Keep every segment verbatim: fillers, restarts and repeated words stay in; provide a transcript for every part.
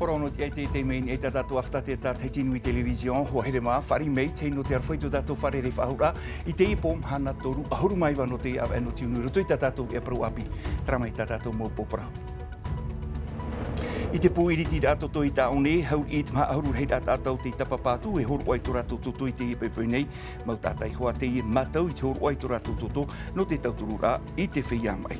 Parau nō te ʻaita i teie nei tā tātou ʻāfata te Tahiti Nui Television, hoa here mā, fāriʻi mai, tei nō te aroha i tō tātou fārerei faʻahou ra, i teie pō, mahana toru ʻahuru mā iva nō te ʻāvaʻe nō Tiunu, i roto i tā tātou ʻia parau ʻāpī, terā mai tā tātou mau pō parau. I te pū ʻiritiraʻa toto i Taʻaone, hau i te maha ʻahuru rahiraʻa tātou tei tāpapa atu, e hōroʻa i tō rātou toto i teie poʻipoʻi nei, mau taʻata iho ā teie e mātau i te hōroʻa i tō rātou toto, nō te tauturu ra, i te feiā maʻi.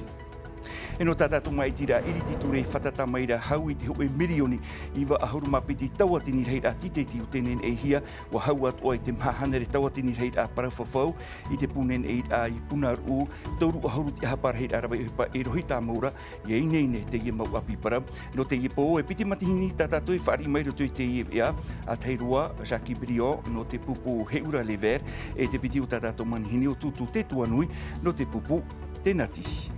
E nō tā tātou māʻitiraʻa ʻiriti ture i fātata mai ra hau i te hōʻē mirioni iva ʻahuru mā piti tauatini rahiraʻa tīteti o tē neneʻihia, ʻua hau atoʻa i te maha hānere tauatini rahiraʻa parau fafau, i te pū neneʻiraʻa i Punaʻauʻa, toru ʻahuru tiahapa rahiraʻa rave ʻohipa e rohi tāmau ra, ʻia ineine teie mau ʻāpī parau. Nō teie pō, e piti matahiti tā tātou e fāriʻi mai roto i teie veʻa, ʻa Tairua, Jackie Brion, nō te pupu Heura Lever, e te piti o tā tātou manihini ʻo Tūtū Te Tuanui, nō te pupu Tenati.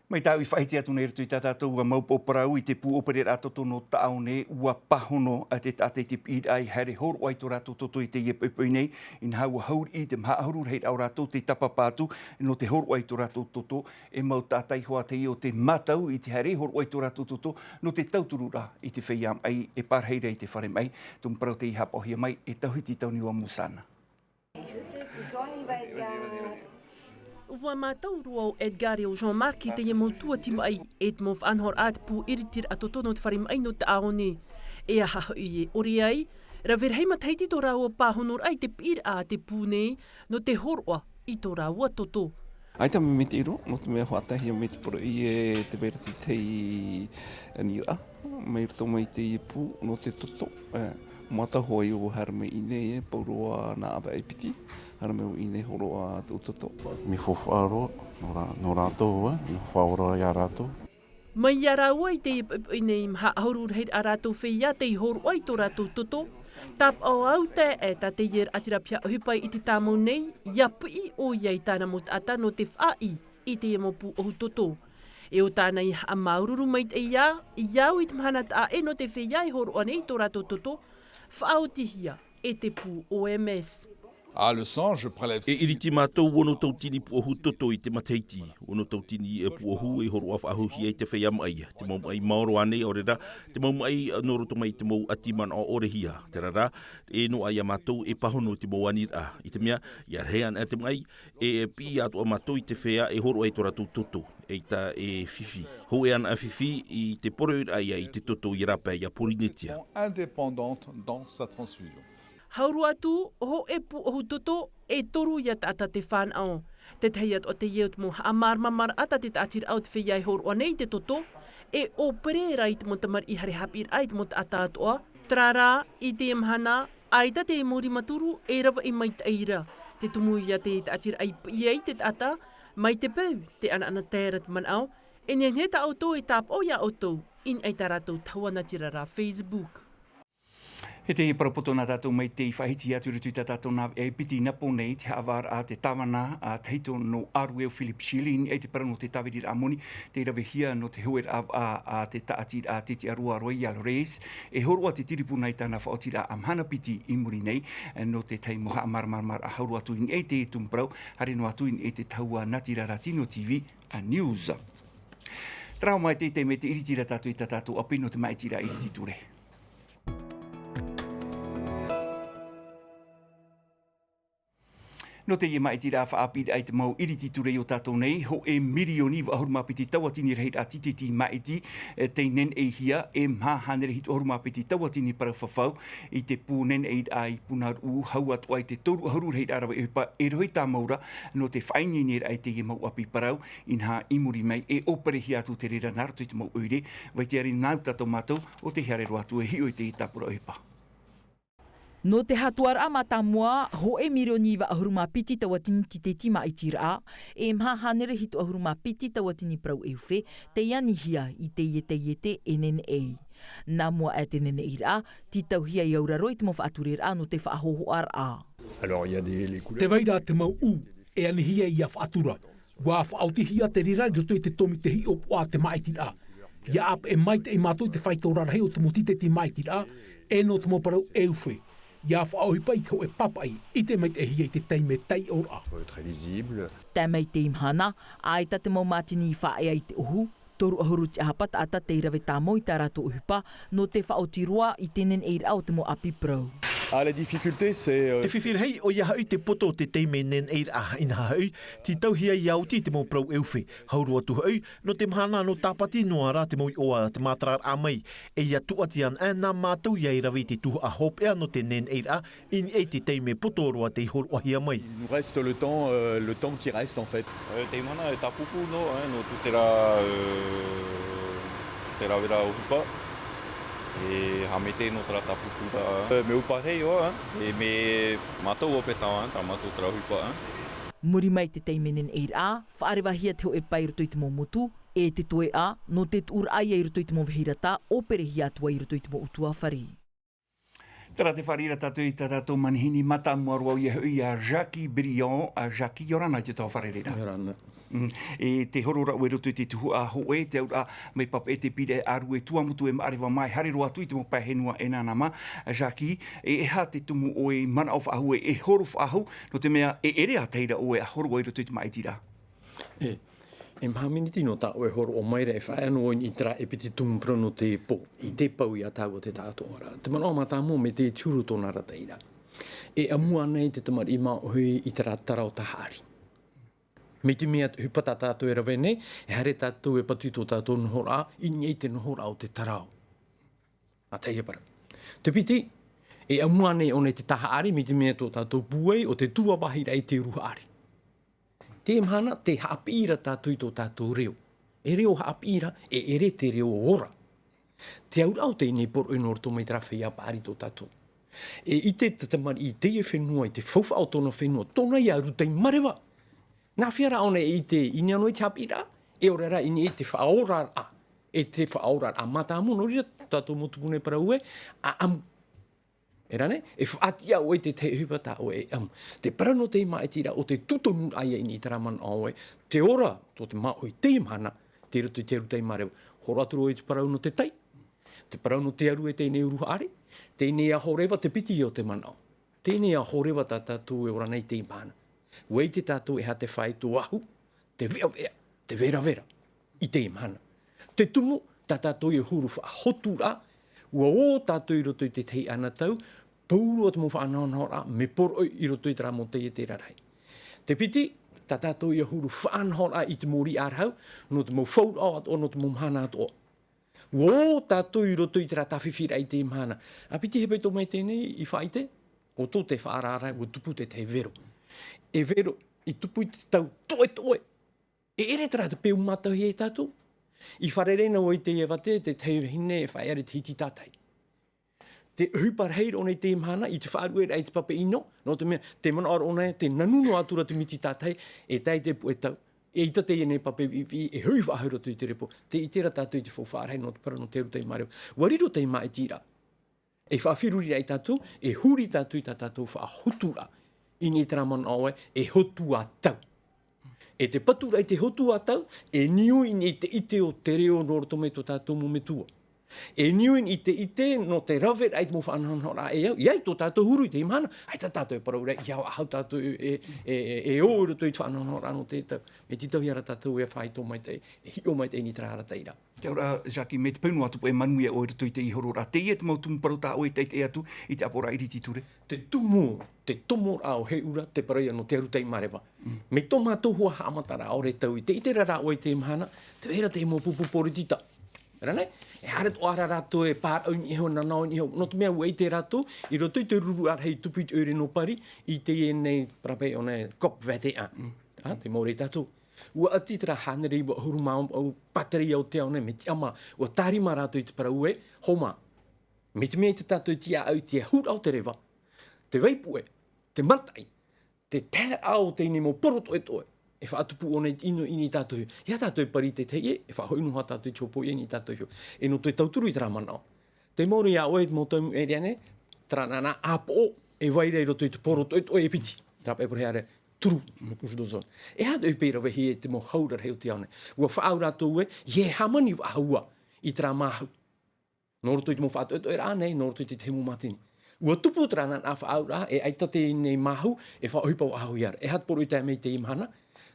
Mai tāʻu i faʻahiti atu nei roto i tā tātou mau pō parau i te pū ʻōpereraʻa toto nō Taʻaone, ʻua pāhono te taʻata i te piʻiraʻa i haere hōroʻa i tō rātou toto i teie poʻipoʻi nei, inaha ʻua hauriʻi te maha ʻahuru rahiraʻa o rātou tei tāpapa atu, nō te hōroʻa i tō rātou toto, e mau taʻata iho ā teie o tei mātau i te haere hōroʻa i tō rātou toto, nō te tauturu ra, i te feiā maʻi, e pārahi ra i te fare maʻi, tumu parau tei haʻapaʻohia mai, e Tauhiti Tauniua Musana. ʻUa mātau roa ʻo Edgar e ʻo Jean-Marc i teie mau tuati maʻi, e te mau faʻanahoraʻa te pū ʻiritiraʻa toto nō te fare maʻi nō Taʻaone. E aha hoʻi e ʻore ai, rave rahi matahiti tō rāua pāhonoraʻa i te piʻiraʻa a te pū nei, nō te hōroʻa i tō rāua toto. ʻAita mea mea te ʻiro, nō te mea faʻataʻahia mai te poroʻi e te vai ra te tahi aniraʻa, mai roto mai teie pū, nō te toto, e, mātau hoʻi ʻo haere mai i ʻō nei, e, pauroa nā ʻāvaʻe piti, haere mai ʻō nei hōroʻa tō toto. Mea faufaʻa roa, nō rā-, nō rātou, e, mea faufaʻa roa iā rātou. Mai iā rāua i teie poʻipoʻi nei maha ʻahuru rahiraʻa rātou feiā tei hōroʻa i tō rātou toto. Tāpaʻo au taeaʻe tā teie raʻatira piha ʻohipa i te tāmau nei, ʻia piʻi ʻoia i tāna mau taʻata nō te faʻaʻī i teie mau pū ʻohu toto. E ʻo tāna i haʻamāuruuru maitaʻi ia, i au i te mahana taʻa ʻē nō te feiā e hōroʻa nei i tō rātou toto, faʻaotihia e te pū O M S. Ah, le sang, je prélève E ʻiriti mātou ono tautini pū ʻohu toto i te matahiti. Ono tautini e pū ʻohu e hōroʻa faʻahouhia i te feiā maʻi. Te mau maʻi maoro ānei, ʻaore rā, te mau maʻi nō roto mai i te mau ʻati manaʻo ʻorehia. Terā rā, e noaʻa iā mātou e pāhono i te mau aniraʻa. I te mea, ʻia rahi ana te maʻi, e piʻi atoʻa mātou i te feiā e hōroʻa i tō rātou toto. ʻEita e fifi. Hōʻē anaʻe fifi i te poroʻi raʻa ia i te toto i rāpae iā Porinetia. Indépendante dans sa transfusion. Hau roa atu, hōʻē pū ʻohu toto, e toru ia taʻata te fānaʻo. Te tahi atoʻa teie o te mau haʻamāramaramaraʻa tā te taʻatiraʻa o te feiā e hōroʻa nei i te toto, e ʻōpere ra i te mau tamariʻi haere haʻapiʻiraʻa i te mau taʻata atoʻa. Terā rā, i teie mahana, ʻaita te mau rimaturu e ravaʻi maitaʻi ra. Te tumu ia te taʻatiraʻa i piʻi ai te taʻata, mai te peu, te ʻanaʻana tae ra te manaʻo, e nehenehe tā ʻoutou e tāpaʻo iā ʻoutou, i niʻa i tā rātou tahua natirara Facebook. E te parau poto nā tātou mai tei faʻahiti atu i roto i tā tātou nā veʻa e piti nā pō nei, te haʻavāraʻa a te tāvana a tahito nō Arueo Philip Schilling, e te parau nō te tāviriraʻa moni, tei ravehia nō te hōʻēraʻa a, a te taʻatiraʻa a Tetiaroa Royal Race, e hōroʻa te tiripuna i tāna faʻaotiraʻa mahana piti i muri nei, nō te tahi mau haʻamāramaramaraʻa. Hau roa atu i niʻa i te tumu parau, haere noa atu i niʻa i te tahua natirara Tino T V, a News. Terā mai te, te mea tei ʻiritiraʻa tātou i tā tātou ʻāpī nō te māʻitiraʻa ʻiriti ture. Nō teie māʻitiraʻa faʻaʻāpīraʻa i te mau ʻiriti ture o tātou nei, hōʻē mirioni vaʻu ʻahuru mā piti tauatini rahiraʻa tīteti māʻiti, e, tei neneʻihia, e maha hānere hitu ʻahuru mā piti tauatini parau fafau, i te pū neneʻiraʻa i Punaʻauʻa, hau atoʻa i te toru ʻahuru rahiraʻa rave ʻohipa e rohi tāmau ra, nō te faʻaineineraʻa i teie mau ʻāpī parau, inaha i muri mai, e ʻōperehia atu te reira nā roto i te mau ʻoire, vai te ariʻi nā tātou mātou, ʻo tē haere roa atu e hiʻo i te tāpura ʻohipa. Nō te hatuaraʻa mātāmua, hōʻē mirioni vaʻu ʻahuru mā piti tauatini tīteti māʻitiraʻa, e maha hānere hitu ʻahuru mā piti tauatini parau ʻeufe, tei anihia i teie taiete e neneʻi. Nā mua aʻe te neneʻiraʻa, tītauhia i auraro i te mau faʻatureraʻa nō te faʻahōhoʻaraʻa. Alors, il y a des, les couleurs. Tē vai ra te mau ʻū, e anihia ʻia faʻatura. ʻUa faʻaotihia te reira i roto i te tomi te hiʻopoʻa a te māʻitiraʻa. ʻIa ʻāpeʻe maitaʻi mātou i te faito rarahi o te mau tīteti māʻitiraʻa, e nō te mau parau ʻeufe. Ia faʻaʻohipa i te hōʻē pāpaʻi, ʻite maitaʻi hia i te taime taiʻoraʻa. Tae mai i teie mahana, ʻaita te mau mātini i faʻaea i te ʻohu, toru ʻahuru tiʻahapa taʻata tei rave tāmau i tā rātou ʻohipa, nō te faʻaoti roa i te neneʻiraʻa o te mau ʻāpī parau. Ah, la difficulté, c'est, euh, Te fifi rahi, ʻoia hoʻi te poto o te taime neneʻiraʻa, inaha hoʻi, tītauhia ia oti te mau parau e ufe, hau roa atu hoʻi, nō te mahana nō Tāpati noa rā te mau iʻoa te mātararaʻa mai, e ia tūʻati ana, ā, nā mātou ia e rave i te tuhaʻa hopeʻa nō te neneʻiraʻa, i niʻa i te taime poto roa tei hōroʻahia mai. Il nous reste le temps, euh, le temps qui reste, en fait. Euh, teie mahana e tāpūpū noa, hein, nō tō terā, euh, terā vera ʻohipa. E haʻamāite nō terā tāpūpūraʻa. Euh, mais au pareil, ouais, hein. E mea mātou ʻo pētā, hein, tā mātou terā ʻohipa, hein. Muri mai i te taime neneʻiraʻa, faʻarevahia te hōʻē pae i roto i te mau motu, e te toeʻa, nō te tuʻuraʻa ia i roto i te mau vahirata, ʻōperehia atu ai i roto i te mau ʻutuāfare. Terā tē fāriʻi ra tātou i tā tātou manihini mātāmua roa, ʻoia hoʻi ʻo Jackie Brillant. ʻA Jackie, ʻia ora na i te taua fārerei ra. ʻIa ora na. Mm. E te horo ra ʻoe i roto i te tuhaʻa hōʻē, te auraʻa mai Papeʻete, Pīraʻe, Arue, Tuamotu, e Maʻareva mā, e haere roa atu i te mau pae henua e nānā mā. Jackie, e, e aha te tumu ʻoe i manaʻo faʻahou, e horo faʻahou, nō te mea e ʻere ā tahi ra ʻoe ʻa horo ai i roto i te māʻitiraʻa? E, e maha miniti nō tā ʻoe hōroʻa mai ra, e faʻaea noa i terā e piti tumu parau nō te pō, i te pau ia tāua te taʻatoʻaraʻa. Te manaʻo mātāmua, mai te huru tōna arataʻiraʻa. E ʻamu ānei te tamariʻi māʻohi i terā tara o Tahaʻari? Mai te mea te ʻohipa tā tātou e rave nei, e haere tātou e patu i tō tātou nohoraʻa, i niʻa i te nohoraʻa o te tarao. ʻA tahi e parau. Te piti, e ʻamu ānei ʻōna i te Tahaʻari, mai te mea tō tātou pūai ʻo te tuavāhiraʻa i te Uruhaʻari. Teie mahana, tē haʻapiʻi ra tātou i tō tātou reo. E reo haʻapiʻi ra, e ʻere te reo ora. Te auraʻa o teie nei poroʻi nō roto mai terā feiā paʻari tō tātou. E ʻite te tamariʻi i teie fenua, i te faufaʻa o tōna fenua, tōna ia aru taimareva. Nā hea rā ʻōna e ʻite i niʻa noa i te haʻapiʻiraʻa, e ʻore rā i niʻa i te faʻaoraraʻa, e te faʻaoraraʻa mātāmua, nō reira tātou mau tupu nei parau ē, ʻa ʻamu. E rā nei, e faʻatiʻa ʻoe i te tahi ʻohipa tā ʻoe e ʻamu. Te parau nō teie māʻitiraʻa ʻo te tūtonuraʻa ia i niʻa i terā manaʻo ē, te ora tō te māʻohi i teie mahana, tei roto i te aru taimareva. Horo atu ra ʻoe i te parau nō te tai, te parau nō te aru e teie nei Uruhaʻari, teie nei Horeva, te piti o te manaʻo. Teie nei Horeva tā tātou e ora nei i teie mahana. ʻUa ʻite tātou e aha te faito ahu, te veʻaveʻa, te veravera, i teie mahana. Te tumu, tā tātou ia huru faʻahoturaʻa, ʻua ō tātou i roto i te tahi ʻanatau, pauroa te mau faʻanahonahoraʻa, mea poroʻi i roto i terā mau taiete rarahi. Te piti, tā tātou ia huru faʻanahoraʻa i te mau riʻi ʻārahu, nō te mau fauraʻo atoʻa, nō te mau mahana atoʻa. ʻUa ō tātou i roto i terā tāfifiraʻa i teie mahana. ʻA piti, e pātō mai teie nei, i faʻaʻite, ʻo tō te faʻaararaʻa, ʻua tupu te tahi vero. E vero, i tupu i te tau toʻetoʻe. E ʻere terā te peu mātauhia e tātou. I fārerei na vau i teie vāhi, te tahi vahine e faʻaea ra i te hiti tātahi. Te ʻohipa rahi ra ʻōna i teie mahana, i te faʻarueraʻa i te pape ʻino, nō te mea, tē manaʻo ra ʻōna ē, tē nanu noa atu ra te miti tātahi, e tae i te puʻe tau. E ʻaita teie nei pape viʻiviʻi, e hoʻi faʻahou i roto i te repo. Tē ʻite ra tātou i te faufaʻa rahi nō te parau nō te aru taimareva. ʻUa riro teie māʻitiraʻa. E faʻafiruriraʻa ia tātou, e huri tātou i tā tātou faʻahoturaʻa. I niʻa i terā manaʻo ē, e hotu ā tau. E te paturaʻa i te hotu ā tau, e niu i niʻa i te ʻite o te reo nō roto mai tō tātou mau metua. E niu i niʻa i te ʻite nō te raveraʻa i te mau faʻanahonahoraʻa e au, ʻia ʻite tō tātou huru i teie mahana, ʻaita tātou e parau ra, ʻeiaha faʻahou tātou e, e, e, e ō i roto i te faʻanahonahoraʻa nō te tau. Mea tītauhia ra tātou e faito maitaʻi, e hiʻo maitaʻi i niʻa i terā arataʻiraʻa. Te auraʻa, Jackie, mai te peu noa atu paʻi e manuia ʻoe i roto i teie hororaʻa. Teie te mau tumu parau tā ʻoe i taʻitaʻi atu i te ʻaporaʻa ʻiriti ture? Te tumu, te tomoraʻa o Heʻura, te parau ia nō te aru taimareva. Mm. Mai tō mātou hua haʻamataraʻa, ʻaore tau i te ʻite ra rā ʻoe i teie mahana, tē vai ra te mau pupu poritita. Rā nei, e haere atoʻa ra rātou e pāraʻu i niʻa iho, nanaʻo i niʻa iho, nō te mea ʻua ʻite rātou, i roto i te rururaʻa rahi i tupu i te ʻoire nō Paris, i teie nei, parau paʻi ʻōna ē, COP vingt et un. Mm. Ā, te mau ʻoire tātou. ʻUa ʻati terā hānere iva ʻahuru mā vaʻu pātereia o te ao nei, mea tiʻamā, ʻua tārima rātou i te parau ē, hōmā. Mai te mea ʻaita tātou e tiʻaʻau i te ahuraʻa o te reva, te vaipuʻe, te mataʻi, te taeraʻa o teie nei mau poro toʻetoʻe, e faʻatupu ʻōna i te ʻino i niʻa ia tātou iho. ʻEiaha tātou e pari i te tahi ʻē, e faʻahoʻi noa tātou i te hopoiʻa i niʻa ia tātou iho. E nō te tauturu i terā manaʻo. Te mau ra ia ʻoe, te mau tau ʻēriane, terā nānā ʻāpoʻo, e vai ra i roto i te poro toʻetoʻe e piti. Terā paʻi e parau ra, trou, no couche d'ozone. E aha te ʻohipa i ravehia e te mau hau rarahi o te ao nei? ʻUa faʻaau rātou ē, ʻeiaha e hāmani faʻahou ā i terā māhu. Nō roto i te mau faʻatoʻetoʻeraʻa nei, nō roto i te tahi mau mātini. Ua tupu terā nā faʻaauraʻa, e ʻaita teie nei māhu, e faʻaʻohipa faʻahou ia ra. E aha te poroʻi tae mai i teie mahana,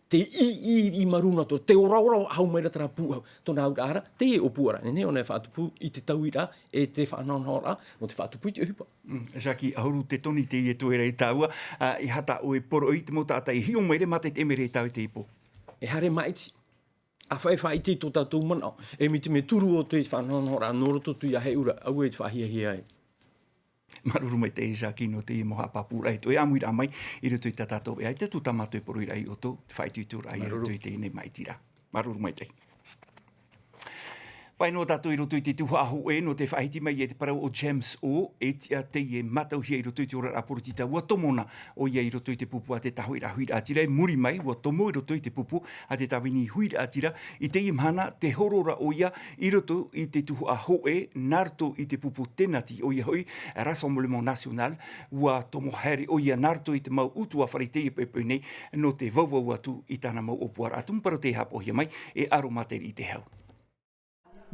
te ʻī, ʻī, ʻī marū noa atu, te oraora faʻahou mai ra terā pūʻohu, tōna auraʻa ra, teie ʻōpuaraʻa, nehenehe ʻōna e faʻatupu i te tauiraʻa, e te faʻanahonahoraʻa, nō te faʻatupu i te ʻohipa. Mm, Jackie, ʻahuru te toni teie toe ra ia tāua, ā, e aha tā ʻoe poroʻi i te mau taʻata i hiʻo mai ra, mā te, te ʻēmere i tāua i teie pō. E haere maʻiti. ʻA faʻaʻite i tō tātou manaʻo, e mai te mea turu ʻoutou i te faʻanahonahoraʻa nō roto atu ia Heʻura, auē i te faʻahiahia ai. Māuruuru maitaʻi Jackie nō teie mau haʻapāpūraʻa i tō ʻoe ʻāmuiraʻa mai i roto i tā tātou, e ʻaita atu tā mātou e poroʻi ra ia ʻoutou, te faʻaitoitoraʻa i roto i teie nei maʻitiraʻa. Māuruuru maitaʻi. Fāʻi noa tātou i roto i te tuhaʻa hōʻē, nō te faʻahiti mai i te parau o James O, e tiʻa teie mātauhia i roto i te oraraʻa poritita, ʻua tomo na ʻoia i roto i te pupu a te tāhuiraʻa huiraʻatira, e muri mai, ʻua tomo i roto i te pupu a te tāvini huiraʻatira, i teie mahana, tē horo ra ʻoia i roto i te tuhaʻa hōʻē, nā roto i te pupu tēnati, ʻoia hoʻi, Rassemblement National, ʻua tomo haere ʻoia nā roto i te mau ʻutuāfare i teie poʻipoʻi nei, nō te vauvau atu i tāna mau ʻōpuaraʻa. Tumu parau tei haʻapaʻohia mai, e Aro Māteri i te hau.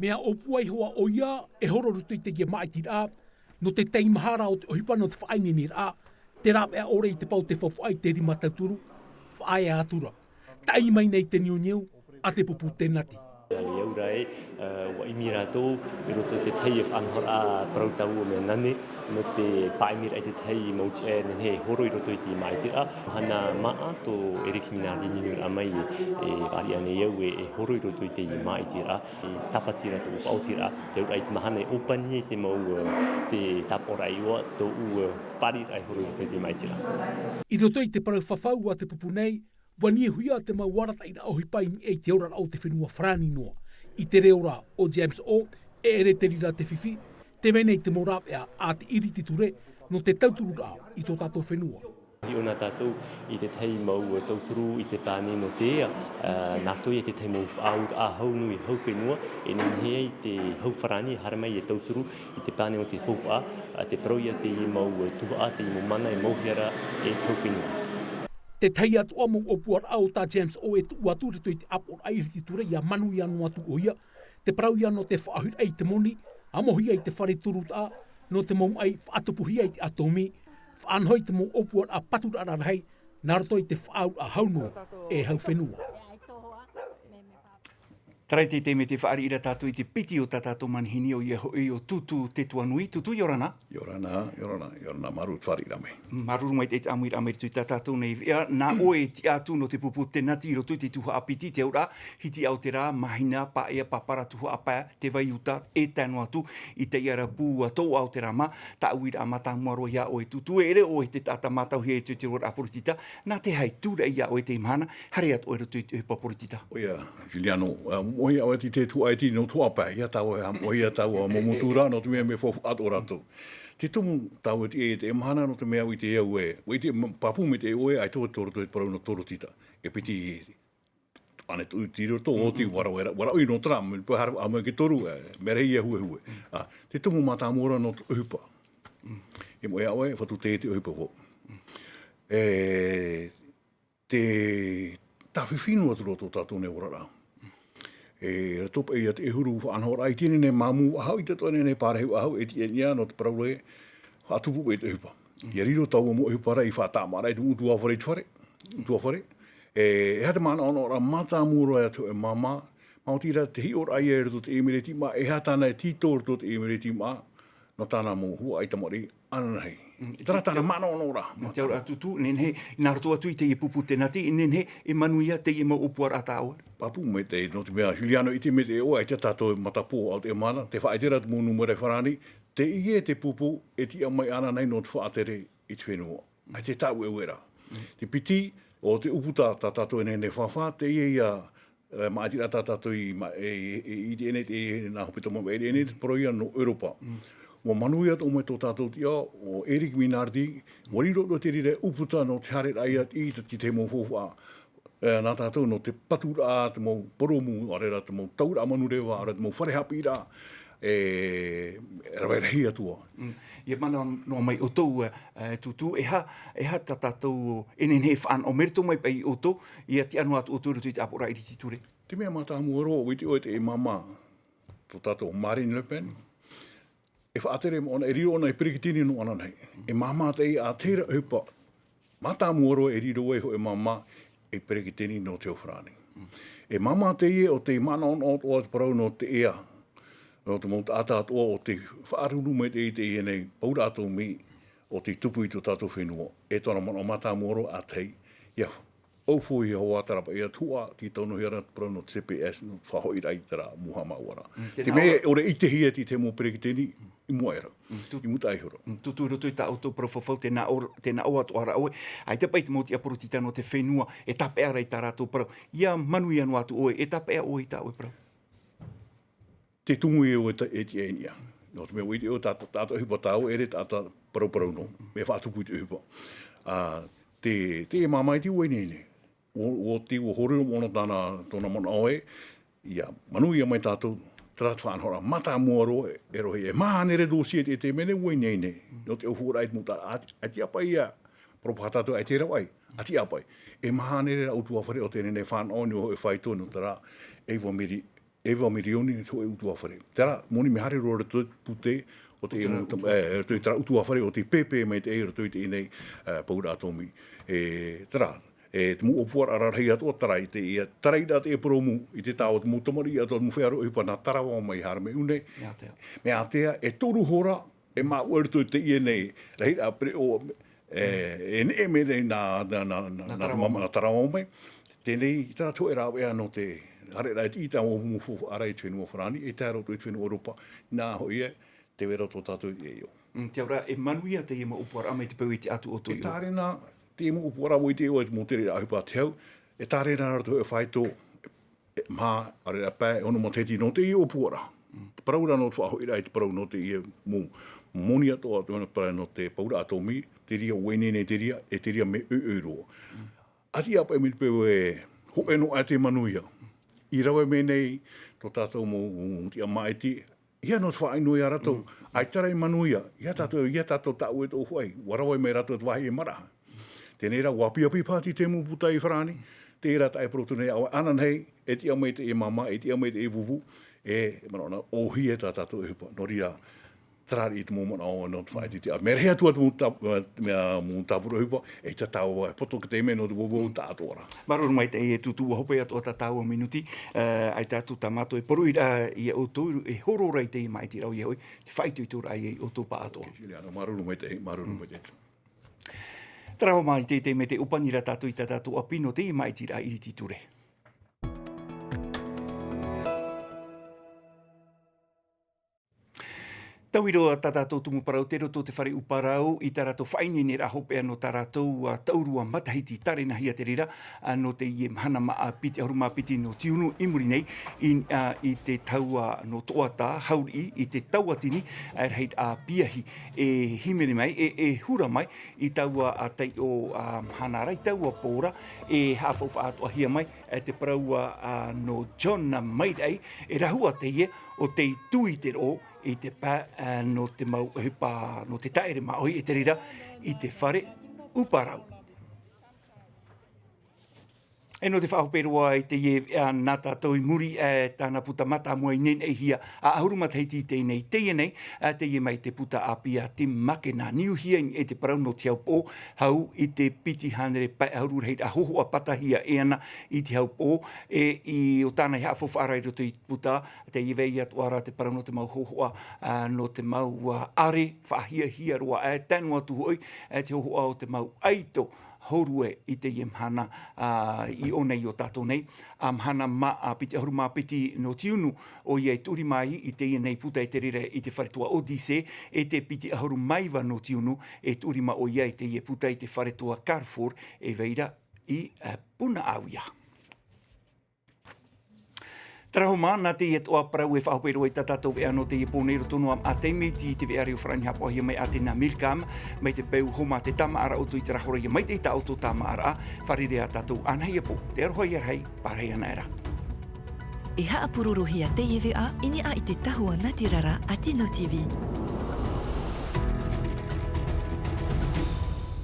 Mea ʻōpua iho ā ʻoia, e horo roto i teie maʻitiraʻa, nō te taime ra o te ʻohipa nō te faʻaineineraʻa, te rāveʻa ʻore i te pae o te faufaʻa i te rima tauturu, faʻaea atu ra. Taʻi mai nei te niuniu a te pupu tēnati. Nā reira ē, ā, ʻua ʻimi rātou i roto i te tahi faʻanahoraʻa parau tāua mea nane, nō te pāʻimiraʻa i te tahi mau tiʻa e nehenehe e horo i roto i te maʻitiraʻa. Mahana māʻa tō Eric Minardi niuniuraʻa mai e, e fāriʻi ānei au e, e horo i roto i te maʻitiraʻa. E tāpati ra tōʻu faʻaotiraʻa, te auraʻa i te mahana e ʻōpani ai te mau, ā, te tāpaʻoraʻa i ʻō, tōʻu, ā, fāriʻiraʻa e horo i roto i te maʻitiraʻa. I roto i te parau fafau a te pupu nei, ʻua niuhia te mau arataʻiraʻa ʻohipa i niʻa i te oraraʻa o te fenua farāni noa. I te reo ra o James O, e ʻere te reira te fifi, tē vai nei te mau rāveʻa a te ʻiriti ture, nō te tautururaʻa i tō tātou fenua. Hiʻo na tātou i te tahi mau tauturu i te pane nō te ea, ā, nā roto ia i te tahi mau faʻaauraʻa hau nui hau fenua, e nehenehe ai te hau farāni e haere mai e tauturu i te pane o te faufaʻa, ā, te parau ia teie mau tuhaʻa, teie mau mana e mauhia ra e te hau fenua. Te tahi atoʻa mau ʻōpuaraʻa o tā James O e tuʻu atu i roto i te ʻāpoʻoraʻa ʻiriti ture, ʻia manuia noa atu ʻoia, te parau ia nō te faʻaʻohiraʻa i te moni, ʻamohia i te fare turutaʻa, nō te mau maʻi faʻatupuhia i te ʻātōmī, faʻanaho i te mau ʻōpuaraʻa paturaʻa rarahi, nā roto i te faʻaauraʻa hau noa e hau fenua. Terā te taime tē fāriʻi ra tātou i te piti o tā tātou manihini, ʻoia hoʻi ʻo Tutu Tetuanui. Tutu, ʻia ora na. ʻIa ora na, ʻia ora na, ʻia ora na, māuruuru i te fāriʻiraʻa mai. Māuruuru maitaʻi te ʻāmuiraʻa mai i roto i tā tātou nei veʻa. Nā ʻoe e tiʻa atu nō te pupu tēnati i roto i te tuhaʻa piti, te auraʻa, hitiʻa o te rā, māhina, paʻea, pāpara, tuhaʻa pae, te vai uta, e tae noa atu i teie ra pū, ā, tōʻa o te rā mā, tā uiraʻa mātāmua roa ia ʻoe Tutu, e ʻere ʻoe te taʻata mātauhia i te, te oraraʻa poritita, nā te aha i tūraʻi ia ʻoe i teie mahana, haere atu ʻoe i roto i te ʻohipa poritita. ʻOia, Juliano, ā, moʻe ʻoe i te tuhaʻa iti nō tuhaʻa pae, ʻia tāua, ā, moʻe ia tāua, ā, mau motu ra, nō te mea mea faufaʻa atoʻa rātou. Te tumu tāua i te, i te mahana, nō te mea ʻua ʻite au ē, ʻua ʻite, m-, pāpū maitaʻi ʻoe, ʻaita ʻoe tō roto i te parau nō Torotita, e piti, ʻānei tō, tiro tō, ʻo te ʻua rave ra, ʻua rave nō terā, mea, pā haere, ā, mai ke toru, ē, mea rahi ia huehue. Ā, te tumu mātāmua ra nō te ʻohipa. E moʻe ʻoe, fatu te, te ʻohipa vau. E, te tāfifi noa atu roa tō tātou nei oraraʻa. E, rātou paʻi ia te ʻahuru faʻanahoraʻa i teie nei māmū faʻahou, ʻaita atoʻa nei parahi faʻahou, e tiʻa i niʻa nō te parau ra, faʻatupu paʻi te ʻohipa. ʻIa riro taua mau ʻohipa ra i faʻatāmāraʻa i te mau ʻutuāfare i te fare, ʻutuāfare. E, e aha te manaʻonaʻoraʻa mātāmua roa ia te hōʻē māmā, maoti rā te hiʻoraʻa ia i roto i te ʻēmēniti māʻa, e aha tāna e tītau i roto i te ʻēmēniti māʻa, nō tāna mau huaʻai tamariʻi ananahi. Mm, terā tāna manaʻonaʻoraʻa. Te auraʻa Tutu, nehenehe, nā roto atu i teie pupu tēnati, nehenehe, e manuia teie mau ʻōpuaraʻa tā ʻoe. Pāpū maitaʻi, nō te mea, Juliano, ʻite maitaʻi ʻoe, ʻaita tātou e matapō ʻau te mana, tē faʻaʻite ra te mau nūmera farāni, teie te pupu e tiʻa mai ananahi nō te faʻatere i te fenua. ʻAita e tāʻeueraʻa. Te piti, ʻo te ʻūputa tā tātou e nehenehe e fāfā, teie ia, e, maʻitiraʻa tā tātou i ma-, e, e, i teie nei, e, nā hepetoma maʻiri nei, te parau ia nō ʻEuropa. ʻUa manuia atoʻa mai tō tātou tiʻa, ʻo Eric Minardi, ʻua riro atoʻa te reira e ʻūputa nō te haereraʻa ia i te, te mau faufaʻa. E, nā tātou nō te paturaʻa, te mau porōmu, ʻaore rā te mau tauraʻa manureva, ʻaore rā te mau fare haʻapiʻiraʻa, e, rave rahi atu ā. Mm. ʻIa manaʻo noa mai ʻoutou, e, e, Tutu, e aha, e aha tā tātou e nehenehe e fānaʻo, mai roto mai paʻi ʻoutou, ʻia tiʻa noa atu ʻoutou i roto i te ʻāpoʻoraʻa ʻiriti ture. Te mea mātāmua roa, ʻua ʻite ʻoe te, e māmā, tō tātou Marine Le Pen. E faʻatere mōna, e riro ʻōna ei peretiteni nō ananahi. E māmā teie a te reira ʻohipa mātāmua roa e riro ai hōʻē māmā ei peretiteni nō te ao farāni. E māmā teie o te manaʻonaʻo atoʻa te parau nō te ea, nō te mau taʻata atoʻa o te faʻaruru mai teie, teie nei paura atomi o te tupu i tō tātou fenua. E tōna manaʻo mātāmua roa a tahi, ia ʻaufau ia hoa tarapaʻi atu ua te taunohia ra te parau nō te CPS nō te faʻahoʻiraʻa i terā mau haʻamāuʻaraʻa. Te mea ʻore ʻitehia te mau peretiteni i mua era, i mua taʻi hora. Tūtū i roto i tā ʻoutou parau fafau, tēnā ʻo, tēnā ʻo atu ara ʻoe, ʻaita paʻi te mau tiʻa porotita nō te fenua e tāpeʻa ra i tā rātou parau. Ia manuia noa atu ʻoe, e tāpeʻa ʻoe i tā ʻoe parau. Te tumu e ʻoe e tiʻa i niʻa. Nō te mea ʻua ʻite ʻoe tā, tā, tā ʻohipa tāua ʻere taʻata parauparau nō. Mea faʻatupu i te ʻohipa. Ā, te, te māmā i te ua ineine. ʻO, ʻo te ua hōrero mōna tāna, tōna manaʻo ē, ia, manuia mai tātou, terā te faʻanahoraʻa mātāmua roa, e rohi, e maha ānere dossier te, te mea nei ua ineine. Nō te ʻauhuraʻa i te mau taʻata, ʻaita paʻi ia, parau paha tātou ʻaita e ravaʻi, ʻaita paʻi. E maha ānere rā ʻutuāfare o teie nei fānaʻo nō hōʻē faito nō terā, e iva miri-, e iva mirioni hōʻē ʻutuāfare. Terā, moni mea haere roa roto i te pūtē o te, e, roto i terā ʻutuāfare o tei pēpē mai teie roto i teie nei, e, paura atomi. E, terā, e, te mau ʻōpuaraʻa rarahi atoʻa, terā i te, ia, terā i rā te e purōmu, i te tā o te mau tamariʻi atoʻa, te mau feiā ʻohipa nā Tarawa mai haere mai ʻō nei. Mea ātea. Mea ātea, e toru hora, e māuʻa i roto i teie nei, rahiraʻa pereʻoʻo, e, e neʻe mai nei nā, nā, nā, nā, nā Tarawa mai. Teie nei, terā te hōʻē rāveʻa nō te haereraʻa i te ʻita o mau faufaʻa ra i te fenua farāni, e tae roto i te fenua ʻEuropa, nā hoʻi ē, te vera o tō tātou ʻēʻa. Mm, te auraʻa, e manuia teie mau ʻōpuaraʻa mai te peu i te ʻatu o tō. E tārena, teie mau ʻōpuaraʻa ʻua ʻite ʻoe te mau tereraʻa ʻohipa a te hau, e tārena rā te hōʻē faito, e, maha, ʻaore rā pae, e ono matahiti nō teie ʻōpuaraʻa. Te parau ra nō te faʻahoʻiraʻa i te parau nō teie mau moni atoʻa, te manaʻo parau nō te paura atomi, te reira ua ineine te reira, e te reira mea ʻoiʻoi roa. ʻAita paʻi mai te peu e hōʻē noa ā te manuia. I rave mai nei tō tātou mau, mau tiʻa māʻiti, ia nō te faʻaʻino ia rātou. ʻAita rā i manuia, ia tātou, ia tātou tāʻue tō faʻi, ʻua rave mai rātou te vāhi e maraʻa. Teie rā, ʻua ʻāpī, ʻāpī paha te mau puta i farāni, terā taʻe porotu nei, ʻaore ananahi, e tiʻa mai te māmā, e tiʻa mai te pupu, e, e manaʻo nā, ʻōhie tā tātou ʻohipa. Nō reira, terā i te mau manaʻo nō te faʻaʻite. Mea rahi atu atu mau tā-, mea, mau tāpura ʻohipa, e tā tāua, e poto ki te mea nō te vovou tāʻatoʻa ra. Māuruuru maitaʻi e Tūtū, ʻua hope atu ā tā tāua minuti, e, ʻaita atu tā mātou e poroʻi ra ia ʻoutou, e horo ra i teie māʻitiraʻa ʻoia hoʻi, te faʻaitoitoraʻa ia i ʻoutou pāʻatoʻa. Māuruuru maitaʻi, māuruuru maitaʻi. Terā hoʻi mai teie, teie mea tē ʻōpaniraʻa tātou i tā tātou ʻāpī nō teie māʻitiraʻa iriti ture. Taui roa tā tātou tumu parau tei roto te fare ʻūparau i tā rātou faʻaineineraʻa hopeʻa nō tā rātou, ā, taurua matahiti tārenahia te reira, ā, nō teie mahana māʻa piti ʻahuru mā piti nō tiunu i muri nei, i, ā, i te taua nō Toʻatā, Hauriʻi, i te tauatini, ā, rahiraʻa piahi e hīmene mai, e, e hura mai, i taua, ā, taiʻo, ā, mahana ra, i taua pō ra, e haʻafaufaʻa atoʻahia mai, e te parau, ā, nō John Mairaʻi, e rahua teie o tei tū i te roʻo i te pae, ā, nō te mau ʻohipa, nō te taʻere māʻohi e te reira i te fare ʻūparau. E nō te faʻahope roa i teie, ā, nā tātou i muri, ā, tāna puta mātāmua i neneʻihia, ā, ʻahuru matahiti i teie nei, teie nei, ā, teie mai te puta ʻāpī a Tim Makena, niuhia i niʻa i te parau nō te hau pō, hau i te piti hānere pae ʻahuru rahiraʻa hōhoʻa patahia e ana i te hau pō, e i, ʻo tāna i haʻafaufaʻa ra i roto i te puta, tē vai atoʻa ra te parau nō te mau hōhoʻa, ā, nō te mau, ā, ʻare faʻahiahia roa, ā, tae noa atu hoʻi, ā, te hōhoʻa o te mau ʻaito hōrue i teie mahana, ā, i ʻō nei i ō tātou nei, ā, mahana māʻa piti ʻahuru mā piti nō tiunu, ʻoia e tuʻurima ai i teie nei puta i te reira i te fare toa Odyssey, e te piti ʻahuru mā iva nō tiunu, e tuʻurima ʻoia i teie puta i te fare toa Carrefour, e vai ra i, ā, Punaʻauia. Terā hoʻi mai, nā teie atoʻa parau e faʻahope roa i tā tātou veʻa nō teie pō nei roto noa ā taime i te veʻa reo farāni haʻapaʻohia mai ʻātena Milcam, mai te peu hoʻi mā te tāmāʻaraʻa ʻoutou i te rahorahia mai te tā ʻoutou tāmāʻaraʻa, fārerei ā tātou ānahia pō, te aroha ia rahi, pārahi ana e rā. E haʻapurorohia teie veʻa i niʻa i te tahua natirara a Tino TV.